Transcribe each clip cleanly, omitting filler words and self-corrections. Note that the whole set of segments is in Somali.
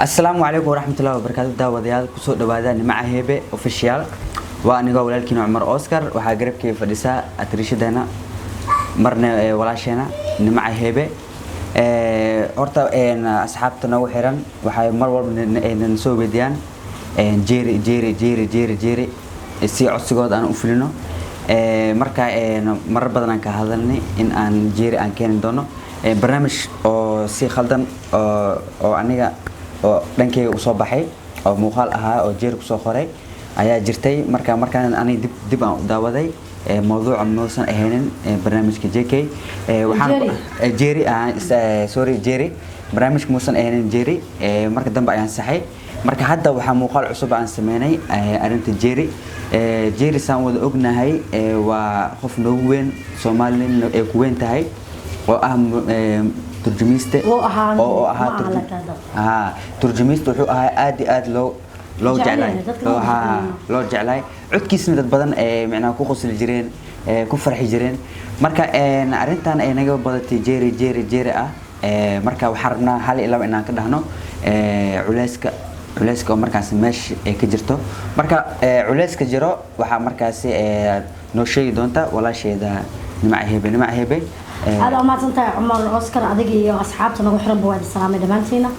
Asalaamu calaykum waraxmatullahi wabarakaatu. Daawadayaal, kusoo dhawaada Nimca Hebe Official. Waa anigoo walaalkiina Cumar Oscar. Waxaa garabkay fadhisaa atriishadeena, marna walaasheena Nimca Hebe. Horta asxaabta noogu xiran waxay mar walba na soo weydiiyaan Jerry, Jerry, Jerry, Jerry, Jerry, si codsigooda aan u fulino. Marka marar badan aan ka hadalnay in aan Jerry aan keeni doono barnaamij oo si khaldan oo aniga oo dhankayga usoo baxay oo muuqaal ahaa oo Jerry kusoo qoray ayaa jirtay. Marka markaan aniga dib aan u daawaday, mawduuca muusan ahaynin barnaamijka JK. Waxaan Jerry. Jerry, sorry, Jerry, barnaamijka muusan ahaynin Jerry. Marka dambe ayaan saxay. Marka hadda waxaa muuqaal cusub aan sameynay arrinta Jerry. Jerry, saan wada ognahay, waa qof noogu weyn Soomaalina ay ku weyn tahay oo ah turjumiste. Wuu ahaa, oo ahaa ma aha laakiin hadda. Haa, turjumiste wuxuu ahaa aad iyo aad loo Jecel jeclaay. yahay, dadka loo Haa, jecel yahay. loo jeclaay. Codkiisna dad badan ee macnaha ku qosli jireen, ku farxi jireen. Marka arrintan ay naga badatay Jerry, Jerry, Jerry ah. Marka waxaan rabnaa hal iyo laba inaan ka dhahno culeyska oo markaasi meesha ay ka jirto. Marka culeyska jiro waxaa markaasi noo sheegi doonta walaasheeda Nimca Hebe. Nimca Hebe. Aad u mahadsan tahay, Cumar Oscar. Adiga iyo asxaabta nagu xiranba waa idin salaamay dhammaantiina.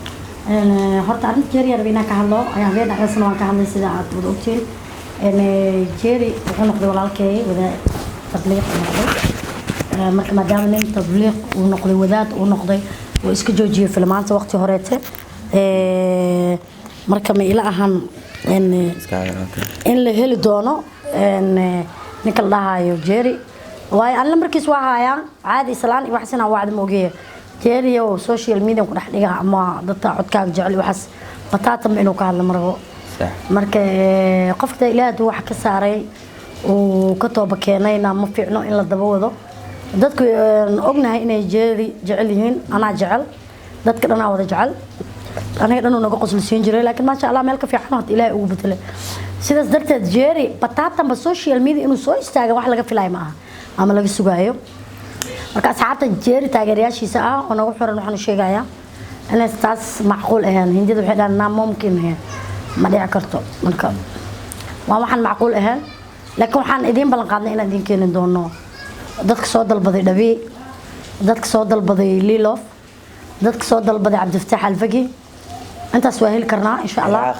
Horta arrinta Jerry yarba inaan ka hadlo ayaa habeen dhexdeesana waan ka hadlay, sida aad wada ogtiin. Jerry wuxuu noqday walaalkay wada tabliiq uu noqday. Marka maadaama nin tabliiq uu noqday, wadaad uu noqday, uu iska joojiyey filmaanta waqti horeete. Marka ma ila ahan in la heli doono ninka la dhahayo Jerry, waayo anla markiis waa haayaan caadi islaan iyo waxaas inaan wacdi ma ogeya. Jerry oo social media ku dhex dhiga ama dadka codkaaga jecel iyo waxaas bataatama inuu ka hadlo marabo. Marka qofka Ilaahay hadduu wax ka saaray uu ka tooba keenayna, ma fiicno in la daba wado. Dadku ognahay inay Jerry jecel yihiin. Anaa jecel, dadka dhanaa wada jecel, aniga dhan uu naga qosol siin jiray, laakiin maasha Allah meel ka fiican horta Ilaahay ugu bedelay. Sidaas darteed Jerry bataatanba social media inuu soo istaaga wax laga filayo ma aha ama laga sugaayo. Marka asxaabta Jerry taageerayaashiisa ah oo nagu xiran, waxaan u sheegayaa inay taas macquul ahayn. Hindida waxay dhahaan naa mumkin ahayn, ma dhici karto. Marka waa waxaan macquul ahayn, laakiin waxaan idiin ballan qaadnay inaan idiin keeni doono dadka soo dalbaday Dhabi, dadka soo dalbaday Lilof, dadka soo dalbaday Cabdifataax Alfagi. Intaas waa heli karnaa insha Allah. Ciraaq.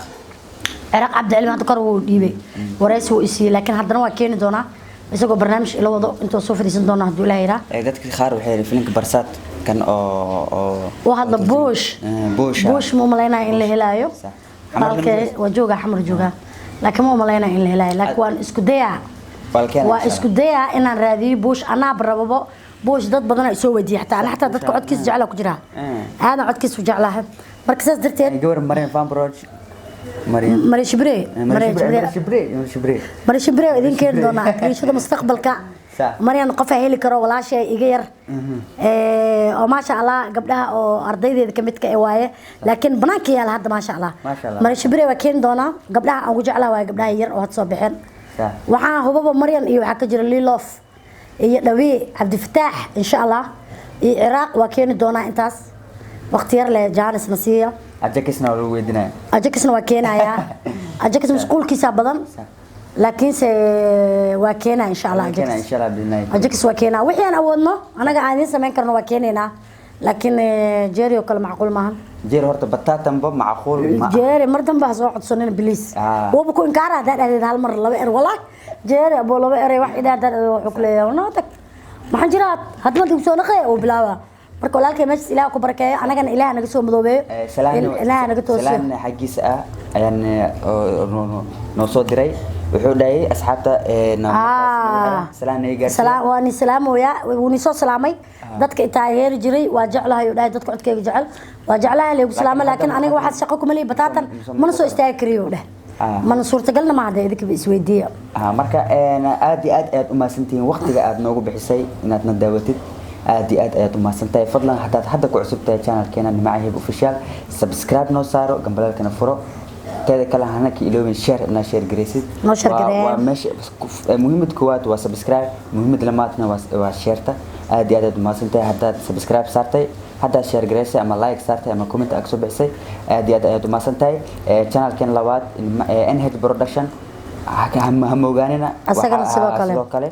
Ciraaq Cabdicilmi hadda kor wuu dhiibay, waraysi wuu isiiyey, laakiin haddana waa keeni doonaa isagoo barnaamij ila wado intuu soo fadhiisan doona hadduu Ilaah yiraa. Dadka qaar waxay yidhi filimka Barsaat kan oo Waa hadla Bush. Bush. Bush ma umalaynaya in la helaayo. Sax. Xamar Halkee waa joogaa? Xamar joogaa, laakiin ma umalaynaya in la helaayo, laakiin waan isku dayaa. Waa la keenaa Waa insha isku dayaa inaan raadiyo Bush. Anaaba rababo Bush. Dad badan ay soo weydiiyay, xataa ana xataa dadka codkiisa jeclaa ku jira. Aadan codkiisa u jeclahay. Marka saas darteed Gabar Mariam Fambroj, Mariam. Mari Shibre. Mari Shibre. Shibre, Shibre. Mari Shibre idin keeni doonaa akriishada mustaqbalka. Sax. Maryan qof ay heli karo, walaashay iga yar oo maasha Allah gabdhaha oo ardaydeeda ka midka eh waaye, laakiin banaanka yaala hadda, maasha Allah. Maasha Allah. Mari Shibre waa keeni doonaa. Gabdhaha aan ugu jeclaha waaye gabdhaha yar oo hadda soo baxeen. Sax. Waxaa hubaba Maryan iyo waxaa ka jira Lilof iyo Dhawi, Cabdifataax insha Allah, iyo Ciraaq waa keeni doonaa. Intaas waqti yar leh jaanisna siiya. Ajakisna waa lagu weydiinaya. Ajakisna waa keenayaa. Ajakis mashquulkiisa badan, laakiinse waa keenaa insha Allah. Waa keenaa Ajakis. Insha Allah biidhnaahi. Ajakis waa keenaa. Wixii aan awoodno anaga aan idiin samayn karno waa keenaynaa, laakiin Jerry oo kale macquul maahan. Jerry horta bataatanba macquul ma aha. Jerry mar dambe ha soo codsanin, please. Waba ku inkaara haddaa dhahdeed hal mar laba er. Wallahi Jerry abo laba eray wax idhaa haddaa dhahdeed, wuxuu ku leeyahay noo tag, maxaan jiraa hadma dib soo naqay uu bilaabaa. Marka walaalkay meeshaas Ilaah ku barakeeyo, anagana Ilaah naga soo madoobeeyo. Ilaah naga toosiyo. Salaan xaggiisa ah ayaan oo noo soo diray. Wuxuu dhahayay asxaabta salaan naga gaarsiiya. Salaam, waa ni salaamoyaa, wuu ni soo salaamay. Dadka i taageeri jiray waa jeclahay uu dhahay. Dadka codkayga jecel waa jeclahay, laygu salaamo, laakiin aniga waxaad shaqo kuma leeyi bataatan, mana soo istaagi kariyo uu dheh. Mana suurtagalna ma hadda, idinka isweydiiya. Marka aad iyo aad ayaad u mahadsantihiin waqtiga aad noogu bixisay inaad na daawatid. Aad iyo aad ayaad u mahadsantahay. Fadlan haddaad hadda ku cusub tahay channelkeena Nimca Hib Official, subscribe noo saaro, gambaleelkana furo. Teeda kale hana ka iloobin share, inaad share garaysid. Noo share Waa gareey. Waa meesha muhiimad koowaad waa subscribe, muhiimad labaadna waa shareta. Aad iyo aad aad umahadsantahay haddaad subscribe saartay, haddaad share garaysay ama like saartay ama comment aad kasoo bixisay. Aad iyo aad ayaad umahadsantahay. Channelkan labaad, NH Production, ha moogaanina. Asagana sidoo kale. Sidoo kale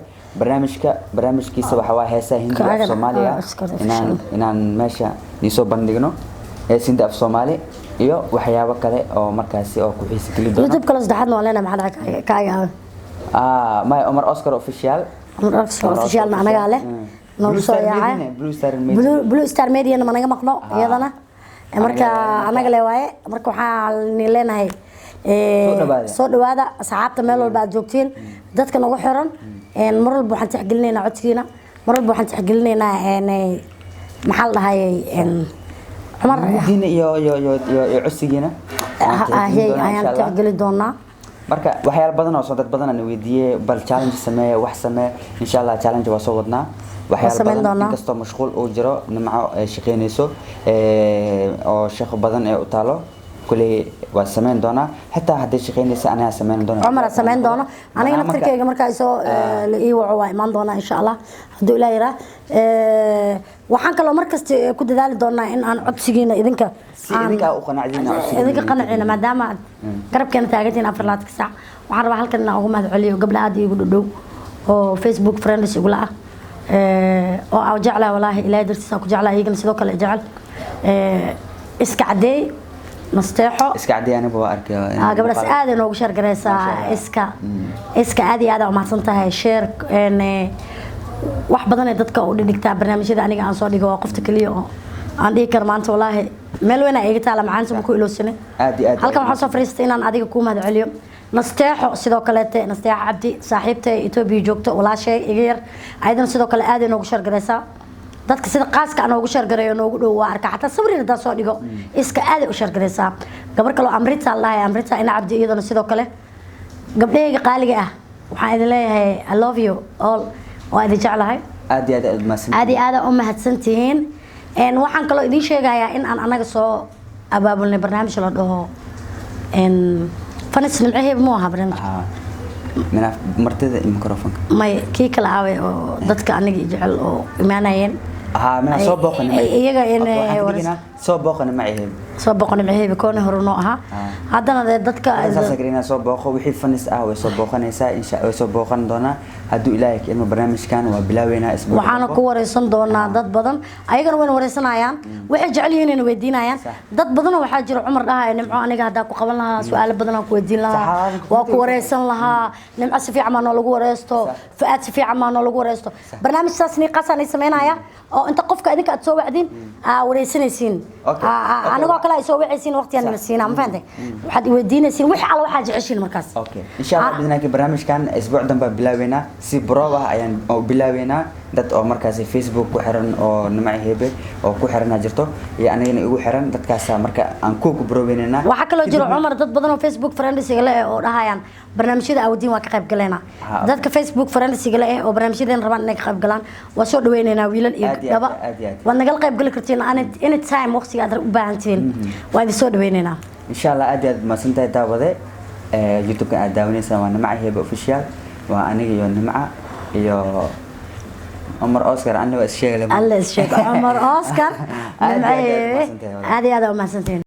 barnaamijkiisa waxaa waa heesaha Hindiga af Kaagana, Soomaaliga. Oscar Inaan Official. inaan meesha niisoo bandhigno hees Hindi, af Soomaali iyo waxyaabo kale oo markaasi oo ku xiisi geli doona. YouTube kale saddexaadna waa leenahay. Maxaa dhacay kaaga? Ah, my Omar Oscar Official. Omar Oscar Official anagaa leh. Noogu Blue soo Star yaacay. Media, Blue Star Media. Blue Star Media ma naga maqno iyadana. Marka anaga le waaye. Marka waxaan leenahay Soo dhawaada. soo dhawaada asxaabta meel walba aad joogtiin, dadka nagu xiran. Mar walba waxaan tixgelinaynaa codsigiina, mar walba waxaan tixgelinaynaa maxaa la dhahayay, Cumar? Diina iyo codsigiina waan tixgelin doonaa, ayaan insha Allah. tixgeli doonaa. Marka waxyaalo badan oo soo dad badan aan weydiiyey, bal challenge samee, wax samee. Insha Allah challenge waa soo wadnaa, waxyaalo samayn badan. Doonaa. Inkastoo mashquul uu jiro, Nimco ay shaqeynayso oo shaqo badan ee u taalo, kuley waa samayn doonaa. Xitaa hadday shaqeynaysa, anigaa samayn doona. Cumar samayn doono, aniga naftirkeyga markaa isoo la ii waco waa imaan doonaa, insha Allah, hadduu Ilaah yiraa. Waxaan kaloo markasta ku dadaali doonaa in aan codsigiina idinka Si idinka u qanacdiin, codsigiina. Idinka qancina, maadaama aad garabkeena taagantihiin 24-ka saac. Waxaan rabaa halkan inaan ugu mahad celiyo gabdha aad iigu dhow oo Facebook friends igula ah, oo aan jeclahay, walaahi Ilaahay dartiis aan ku jeclahay, iyagana sidoo kale jecel. Iska cadeey, Nasteexo. Iska caddeey, aniga waa arkay. Gabadhaas aad ay noogu share garaysaa. Masha Allah. Iska aad iyo aad aa umahadsan tahay. Share wax badan ay dadka u dhigtaa barnaamijyada aniga aan soo dhigo. Waa qofta kaliya oo aan dhihi karo maanta walaahi meel weyn aa iga taala macaanta, ma ku ilowsanin. Aad iyo aad. Halkan waxaan soo fariistay inaan adiga kuu mahad celiyo. Nasteexo sidoo kaleete, Nasteexo Cabdi, saaxiibtay Etoobiya joogto, walaashay iga yar, ayadana sidoo kale aad ay noogu share garaysaa. Dadka sida qaaska aan noogu share gareeyo, noogu dhow waa arkaa. Xataa sawir haddaan soo dhigo, iska aad ay u share garaysaa. Gabar kaloo Amrita la dhahay, Amrita Ina Cabdi, iyadana sidoo kale. Gabdhahayga qaaliga ah, waxaan idin leeyahay I love you all, waa idin jeclahay. Aad iyo aad aad mahadsantihiin. Aad iyo aad aa u mahadsantihiin. Waxaan kaloo idiin sheegayaa in aan anaga soo abaabulnay barnaamij la dhaho fanis Nimcaheeb. Mu ahaa barnaamij? Haa. Mina martida iyo microphone. May, kii kala aaway oo dadka aniga jecel oo imaanayeen. Haa, mina soo booqani. Iyaga in Waxaan ka dhiginaa soo booqani Macaheeb. Soo booqo Nimcaheeb koona hore noo ahaa. Haddana dee dadka Saas karinaa, soo booqo. Wixii fanis ah way soo booqanaysaa, insha way soo booqan doonaa hadduu Ilaahay ka ilmo. Barnaamijkan waa bilaaweynaa isbuuc Waxaana walbo. ku wareysan doonaa dad badan, ayagana wayna wareysanayaan, waxay jecel yihiin inay weydiinayaan. Dad badanoo waxaa jira, Cumar, dhahaya Nimco aniga haddaa ku qaban lahaa su-aalo badan aan ku weydiin lahaa, waa ku wareysan lahaa. Nimco si fiican baa noolagu wareysto, Fuaad si fiican baa noolagu wareysto. Barnaamij saas niiqaasaan ay sameynaya oo inta qofka idinka aad soo wacdin aa wareysanaysiin. Anigoo kale ay soo wacaysiin, waqtigaan nima siinaa, ma fahantay? Waxaad i weydiinaysiin wix alla waxaa jeceshiin markaas. Okay, insha Allah bidnaankii barnaamijkan isbuuc danbaa bilaabeynaa. Si broob ah ayaan oo bilaabeynaa. Dad oo markaasi Facebook ku xiran oo Nimco Hebe oo ku xiranaa jirto iyo anigana igu xiran, dadkaasa marka aan ku broobeynayna. Waxaa kaloo jiro, Cumar, dad badan oo Facebook friends igala eh oo dhahayaan barnaamijyada aawadiin waa ka qayb galeynaa. Dadka Facebook friends igala eh oo barnaamijyadeen rabaan inay ka qayb galaan waa soo dhaweyneynaa, wiilal iyo Aad iyo aad, gabdhaba. aad iyo aad. Waad nagala qayb gali kartiin any time, waqtiga aad u baahan tihiin waa idin soo dhaweyneynaa. Insha Allah. Aad iyo aad mahadsantahay daawade. YouTube-kan aad daawanaysaan waa Nimca Hebe Official, waa aniga iyo Nimca iyo Cumar Oscar. Aniga waa is sheegay. Alla is sheeg, Cumar Oscar. Aad iyo aad Nimco ayaad Hebe. mahadsantahay, walaal. Aad iyo aad aa u mahadsantihiin.